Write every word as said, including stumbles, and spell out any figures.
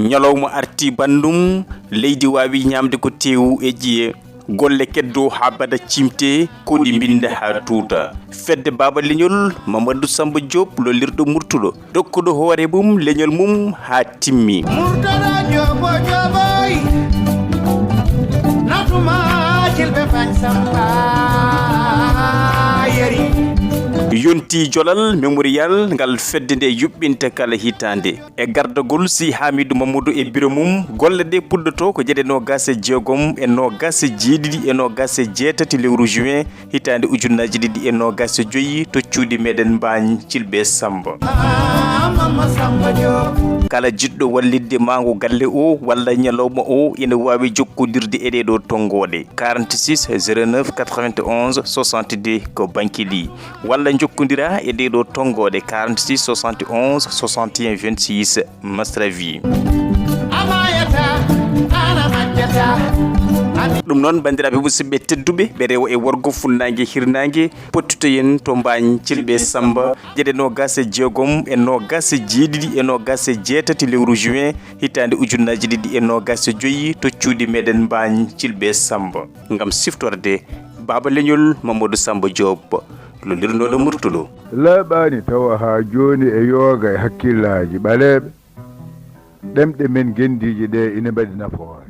Ñalawma arti banndum, leydi waawi ñaamde ko teewu e ƴiye. Golle keddo haa bada ciimte, koɗi mbinnda haa tuuta. Fedde Baaba Leñol, Mamadou Samba Diop, lollirɗo Murtuɗo, dokkuɗo hoore mum leñol mum haa timmi. Murtala jobo joboy, natuma cilɓe bañ samba yeri. Yonti jolal Mémorial ngal fedde nde yuɓɓinta kala hitaande. E gardagol si Hamidou Mamadou e biro mum, golle ɗe puɗɗoto ko jeɗe noogas e jeegom e noogas e jeeɗiɗi e noogas e jeetati lewru juin hitaande ujunnaaji ɗiɗi e noogas e joyi to cuuɗi meɗen Mbaañ Cilɓe Samba. Kala jiɗɗo wallitde maango galle o walla ñalawma o ina waawi jokkondirde e ɗee ɗoo tonngooɗe: quarante-six zéro neuf quatre-vingt-onze soixante-deux ko Bankili, walla njokkondira e ɗee ɗoo tonngooɗe: quarante-six soixante-onze soixante et un vingt-six Masravi. Ɗum noon, banndiraaɓe musidɓe tedduɓe, ɓe rewo e worgo, funnaange hirnaange, pottitoyen to Mbaañ Cilɓe Samba, jeɗe noogas e jeegom e noogas e jeeɗiɗi e noogas e jeetati lewru juin hitaande ujunnaaji ɗiɗi e noogas e joyi to cuuɗi meɗen Mbaañ Cilɓe Samba. Ngam siftorde, Baaba Leñol Mamadou Samba Diop, lollirnooɗo Murtuɗo. Laaɓaani tawa haa jooni e yooga e hakkillaaji ɓaleeɓe. Ɗemɗe men ngenndiije ɗe ina mbaɗi nafoore.